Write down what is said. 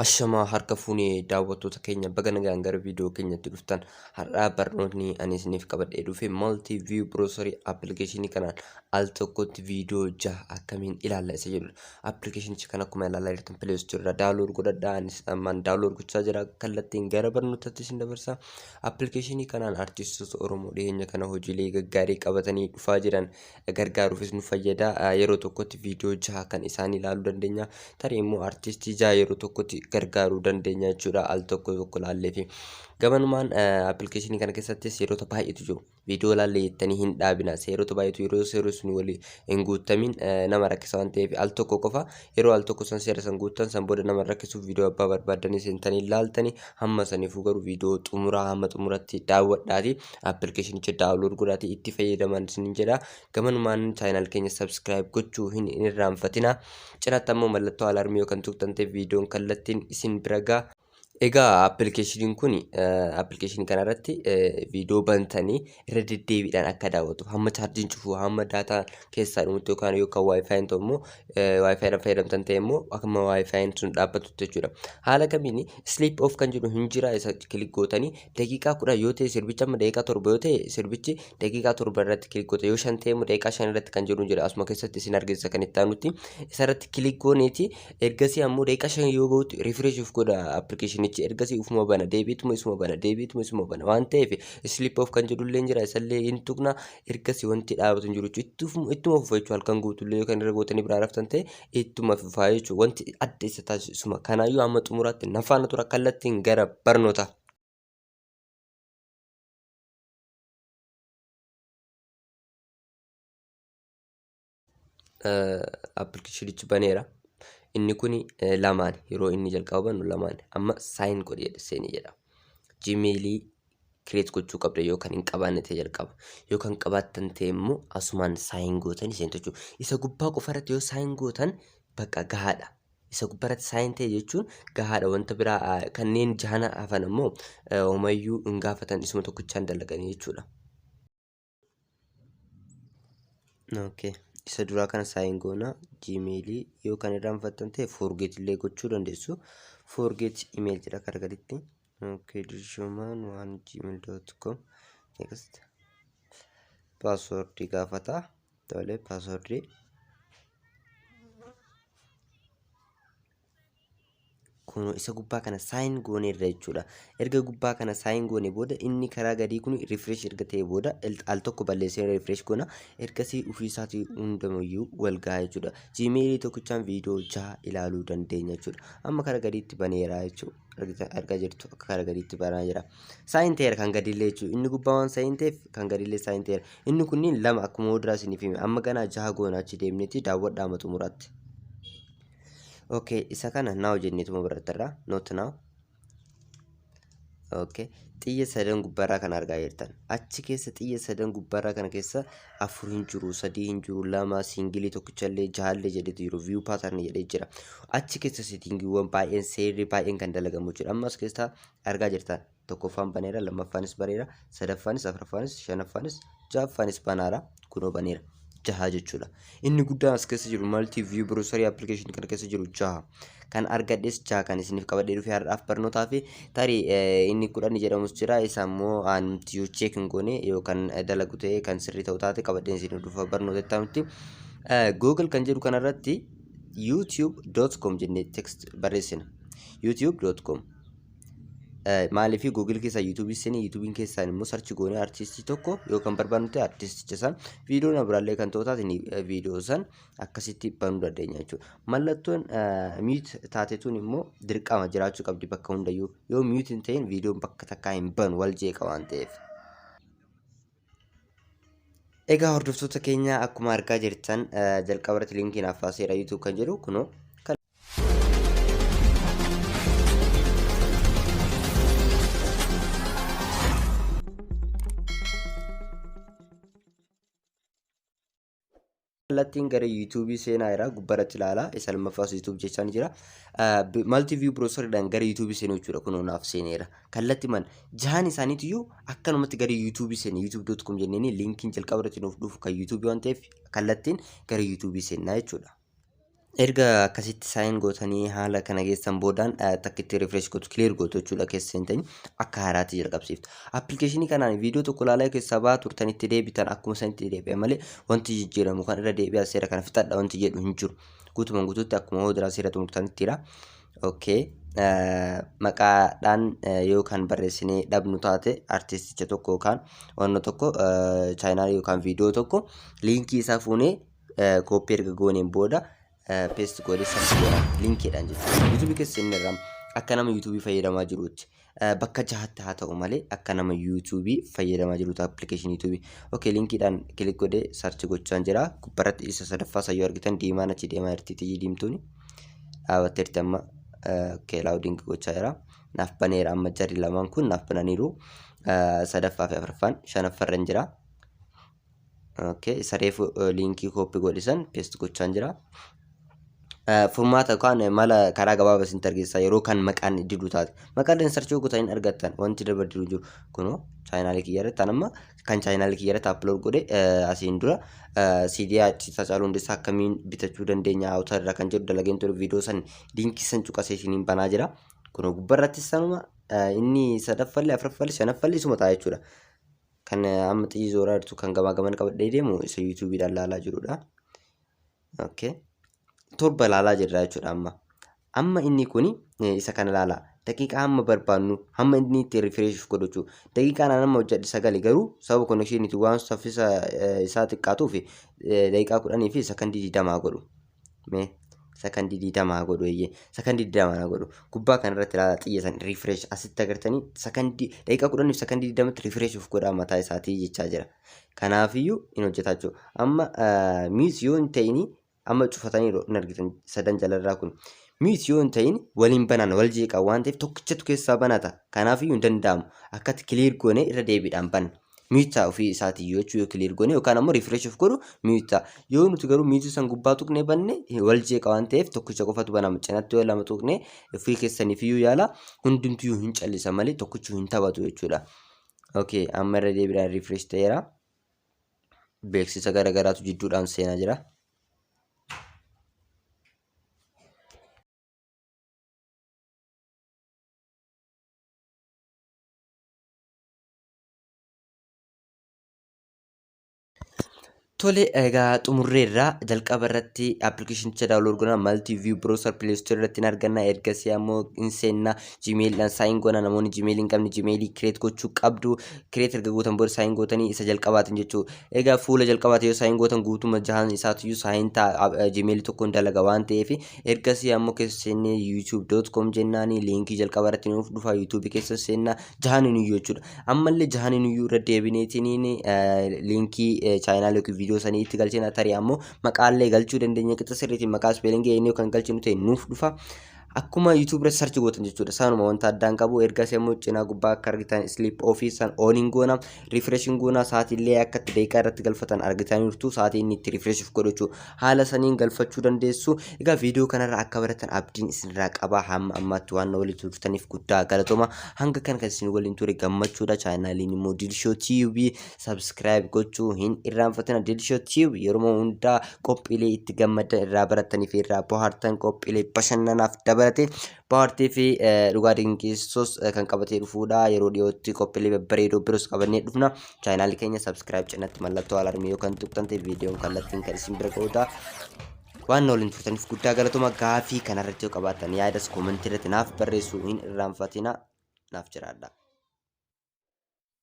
Ashamaa harka fuunee daawwattoota keenya, baga nagaan gara viidiyoo keenyatti dhuftan. Har'aa barnootni ani isiniif qabadhee dhufe multi view browser appilikeeshinii kanaan al tokkotti viidiyoo jaha akkamiin ilaalla isa jedhudha. Appilikeeshinicha kan akkuma ilaalaa jirtan Play Store irraa download godhadhaa. Anis ammaan download gochaa jira. Kallattiin gara barnootaatti isin dabarsa. Appilikeeshinii kanaan artistoota Oromoo dhiyeenya kana hojiilee gaggaarii qabatanii dhufaa jiran gargaaruufis nu fayyada. Yeroo tokkotti viidiyoo jaha kan isaan ilaaluu dandeenya. Tarii immoo artistii jaha yeroo tokkotti gargaaruu dandeenya jechuudha, al tokko tokko ilaalleefi. Gamanumaan appilikeeshinii kana keessatti seerota baay'eetu jiru. Viidiyoo ilaalle jettanii hin dhaabina. Seerota baay'eetu yeroo seerri sun walii hin guuttamin nama rakkisa waan ta'eef, al tokko qofa yeroo al tokko san seera san guuttan, san booda nama rakkisuuf viidiyoo abbaa barbaaddanii seentanii ilaaltanii. Hamma saniifuu garuu viidiyoo xumuraa hamma xumuratti daawwadhaati appilikeeshinicha download godhaatii itti fayyadaman isiniin jedha. Gamanumaan channel keenya subscribe gochuu hin irraanfatina. Cinaatti ammoo mallattoo alarmii yoo kan tuqxan ta'e viidiyoon kallattiin isin bira ga'a. Egaa appilikeeshiniin kun, appilikeeshinii kanarratti viidiyoo bantanii irra deddeebiidhaan akka daawwatu, hamma chaarjiin cufu, hamma daataa keessaa dhumutti, yookaan waayifaayin ta'u immoo, waayifaayiidhaan fayyadamtan ta'e immoo akkuma waayifaayin sun dhaabbatutti jechuudha. Haala kamiin? Sleep off kan jedhu hin jira. Isa click gootanii daqiiqaa 10 yoo ta'e sirbichi, amma daqiiqaa 7 yoo ta'e sirbichi daqiiqaa 7 irratti click goota. Yoo 5 ta'e immoo daqiiqaa 5 irratti kan jedhu jira. Asuma keessatti isin argisiisa kan itti aanutti. Isarratti click gooneeti ergasii ammoo daqiiqaa 5 yoo ga'utti refresh of godha appilikeeshinichi. Ergasii ufuma bana, deebiituma isuma bana, deebiituma isuma bana waan ta'eef, sleep off kan jedhu illee jira, isallee hin tuqna. Ergasii wanti dhaabatu hin jiru jechuudha. Ittuma fufa jechuudha. Halkan guutuullee yoo kan irra gootanii biraa raftan ta'e ittuma fufaa jechuudha. Wanti adda isa taasisu isuma kanaayyuu. Hamma xumuraatti na faana tura. Kallattiin gara barnoota. Appilikeeshinichi baneera. Inni kun lamaan yeroo inni jalqaba banu lamaan. Amma sign godhi jedhe, seeni jedha. Gmailii create gochuu qabda yoo kan hin qabaanne ta'e jalqaba. Yoo kan qabaattan ta'e immoo asumaan sign gootanii seentu jechuudha. Isa gubbaa qofa irratti yoo sign gootan bakka gahaadha. Isa gubbaa irratti sign ta'e jechuun gahaadha. Wanta biraa kanneen jahana hafan ammoo homayyuu hin gaafatan, isuma tokkichaan dalaganii jechuudha. Okay. Isa duraa kana sign goona. Gmailii yoo kan irraanfattan ta'e forget illee gochuu dandeessu. Forget email jedha kara gaditti. Okay, dirshuman one gmail.com. Next. Password gaafata. Tole, password. Kun isa gubbaa kana sign gooneerra jechuudha. Erga gubbaa kana sign goone booda, inni karaa gadii kun refresh erga ta'e booda, al tokko balleessee refresh goona. Ergasii ofii isaatii hundumayyuu wal gahaa jechuudha. Gmailii tokkichaan viidiyoo jaha ilaaluu dandeenya jechuudha. Amma karaa gadiitti baneera jechuudha. Argaa jirtu, akka karaa gadiitti banaa jira. Sign ta'eera kan gadiillee jechuudha. Inni gubbaa waan sign ta'eef kan gadiillee sign ta'eera. Inni kunniin lama akkuma duraa isiniif hime. Amma ganaa jaha goona, achi deemneeti daawwadhaa amma xumuraatti. Okay, isa kana now jenneetuma birattarraa, not now. Okay, xiyya sadan gubbaarraa kan argaa jirtan. Achi keessa xiyya sadan gubbaarraa kana keessa afur hin jiru, sadii hin jiru, lama, single, tokkichallee, jahallee jedhetu jiru. View pattern jedhee jira. Achi keessa settingiiwwan baay'een, seerri baay'een kan dalagamu jechuudha. Ammas keessa argaa jirtan, tokkoffaan baneera, lammaffaanis baneera, sadaffaanis, afuraffaanis, shanaffaanis, ja'affaanis banaara. Kunoo baneera. Jaha jechuudha. Inni guddaan as keessa jiru, multi view browser application kana keessa jiru jaha. Kan argadhes jaha, kan isiniif qabadhee dhufe har'aaf barnootaa fi tarii inni 10 jedhamus jira. Isa immoo anti yoo check hin goone, yookaan dalagu ta'e, kan sirrii ta'u taate, qabadheen isiniif dhufa barnoota itti aanutti. Google kan jedhu kanarratti youtube.com jennee text barreessina. youtube.com maaliif? Google keessaa YouTube seenee, YouTubein keessaan immoo search goonee artistii tokko yoo kan barbaadnu ta'e, artisticha san viidiyoo na biraallee kan ta'u taate, viidiyoo san akkasitti banuu dandeenya jechuudha. Mallattoon mute taatetuun immoo dirqama jiraachuu qabdi bakka hundayyuu. Yoo mute hin ta'in viidiyoon bakka takkaa hin banu, wal jeeqa waan ta'eef. Egaa hordoftoota keenya, akkuma argaa jirtan jalqaba irratti linkiin affaaseera YouTube kan jedhu kunoo. Kallattiin gara YouTube seenaa jira, gubbaarratti ilaalaa. Isa lammaffaas YouTube jechaan jira. Multi view browseriidhaan gara YouTube seenuu jechuudha. Kunoo naaf seeneera. Kallattii man jahan isaaniitiyyuu akkanumatti gara YouTube seene. youtube.com jenneeni linkiin jalqaba irratti nuuf dhufu kan YouTube waan ta'eef, kallattiin gara YouTube seennaa jechuudha. Erga akkasitti sign gootanii haala kana geessan boodaan takkitti refresh gootu, clear gootu jechuudha. Keessa seentanii akka haaraatti jalqabsiiftu. Appilikeeshinii kanaan viidiyoo tokko ilaalaa keessaa ba'aa turtan itti deebitan akkuma sanitti deebi'a malee wanti jijjiiramu kan irra deebi'aa seera kana fixadha wanti jedhu hin jiru. Guutumaan guutuutti akkuma hoo seera xumurtanittidha. Okay. Maqaadhaan yoo kan barreessinee dhabnu taate, artisticha tokko yookaan wanna tokko, chaayinaalii yookaan viidiyoo tokko liinkii isaa fuunee copy erga gooneen booda paste godhee search godha linkiidhaan jechuudha. Yuutuubii keessa inni irraa akka nama yuutuubii fayyadamaa jiruutti bakka jahatti haa ta'u malee akka nama yuutuubii fayyadamaa jiruutti appilikeeshinii yuutuubii. Okay, linkiidhaan click godhee search gochaan jira. Gubbarratti isa sadaffaa sayyoo argitan diimaan achi deemaa jirti, xiyyi diimtuuni. Dhaabatteerti amma. Okay, loading gochaa jira. Naaf baneera. Amma jarri lamaan kun naaf bananiiru. Sadaffaa fi afuraffaan, shanaffarra hin jira. Okay, isa reefu liinkii copy godhisan paste gochaan jira. Furmaata yookaan mala karaa gabaabaa isin argisiisa yeroo kan maqaan didu taate. Maqaan search gootan hin argattan, wanti darba didu jiru. Kunoo chaayinaalii kiyya irratti amma kan chaayinaalii kiyya irratti upload godhe asiin dura CD Haacaaluu Hundeessaa akkamiin bitachuu dandeenya awutar irraa kan jedhu dalageen ture, viidiyoo san liinkii san cuqasee isiniin banaa jira. Kunoo gubbarratti sanuma inni sadaffallee, afuraffallee, shanaffallee isuma ta'a jechuudha. Kan amma xiyyi zooraa jirtu kan gamaa gaman qabadhee deemu isa yuutuubiidhaan laalaa jirudha. Okay. 7 ilaalaa jirra jechuudha amma. Amma inni kuni isa kana ilaalaa. Daqiiqaa hamma barbaannu hamma inni itti refresh godhu jechuudha. Daqiiqaan an amma hojjedhe 9, garuu sababa connectioniiti waan saffisa isaa xiqqaatuuf daqiiqaa 10 fi sakandii 20 godhu. Mee sakandii 20 godhu, eeyyee, sakandii 20 godhu. Gubbaa kanarratti ilaalaa, xiyya san refresh asitti agartanii sakandii daqiiqaa 10 fi sakandii 20tti refresh of godhaa mataa isaatii jechaa jira. Kanaafiyyuu hin hojjetaa jechuudha. Amma mute yoo hin ta'ini amma cufatanii hin argitan sadan jalarraa kun. Mute yoo hin ta'in waliin banaan wal jeeqaa waan ta'eef tokkichatu keessaa banata. Kanaafiyyuu hin danda'amu. Akkatti clear goonee irra deebiidhaan banna. Mute ta'a ofii isaatii jechuu yoo clear goone yookaan ammoo refresh of godhu mute ta'a. Yoo nuti garuu mute san gubbaa tuqnee banne wal jeeqa waan ta'eef tokkicha qofatu banama. Cinatti yoo lama tuqnee ofii keessaniif iyyuu yaala, hundumtiyyuu hin callisa malee tokkichuu hin taphatu jechuudha. Okay, amma irra deebiidhaan refresh ta'eera. Beeksisa garaagaraatu jidduudhaan seenaa jira. Tole, egaa xumurreerra. Jalqaba irratti appilikeeshinicha download goona, Multi View Browser Play Store irratti hin arganna. Ergasii ammoo hin seenna, Gmailidhaan sign goona. Namoonni Gmail hin qabne Gmailii create gochuu qabdu. Create erga gootan booda sign gootanii isa jalqabaatiin jechuu. Egaa fuula jalqabaati yoo sign gootan guutuma jahan isaatiyyuu sign ta'a, Gmailii tokkoon dalaga waan ta'eef. Ergasii ammoo keessa seennee youtube.com jennaani liinkii jalqaba irratti nuuf dhufa. YouTube keessa seenna, jahaniin jechuudha. Ammallee jahaniin iyyuu irra deebineetiin liinkii chaayinaalii yookiin viidiyoo sanii itti galchina. Tarii ammoo maqaallee galchuu dandeenya, qixa sirriitiin maqaa spellingii eenyu kan galchinu ta'e nuuf dhufa. Akkuma YouTube irratti search gootan jechuudha. Sanuma wanta addaan qabu. Ergasii ammoo cinaa gubbaa akka argitan sleep off san on hin goona. Refresh hin goona. Sa'aatiillee akka itti daqiiqaa irratti galfatan argitaniirtu, sa'aatii inni itti refresh godhu jechuudha. Haala saniin galfachuu dandeessu. Egaa viidiyoo kanarra akka baratan abdiin isinirraa qaba. Hamma ammaatti waan na waliin turtaniif guddaa galatooma. Hanga kan kan isin waliin ture gammachuudha. Chaayinaaliin immoo Dilshoo TV, subscribe gochuu hin irraanfatina. Dilshoo TV yeroo hundaa qophiilee itti gammaddan, irraa baratanii fi irraa bohaartan, qophiilee bashannanaaf dabalate bohaartii fi dhugaa dinqisiisos kan qabatee dhufuudha. Yeroo dhiyootti qophiilee babbareedoo biroos qabannee dhufna. Chaayinaalii keenya subscribe cinatti mallattoo alarmii yoo kan tuqxan ta'e viidiyoon kallattiin kan isin bira ga'uudha. Waan na waliin turtaniif guddaa galatoma. Gaafii kanarratti yoo qabaattan yaadas koomentii irratti naaf barreessuu hin irraanfatina. Naaf jiraadha.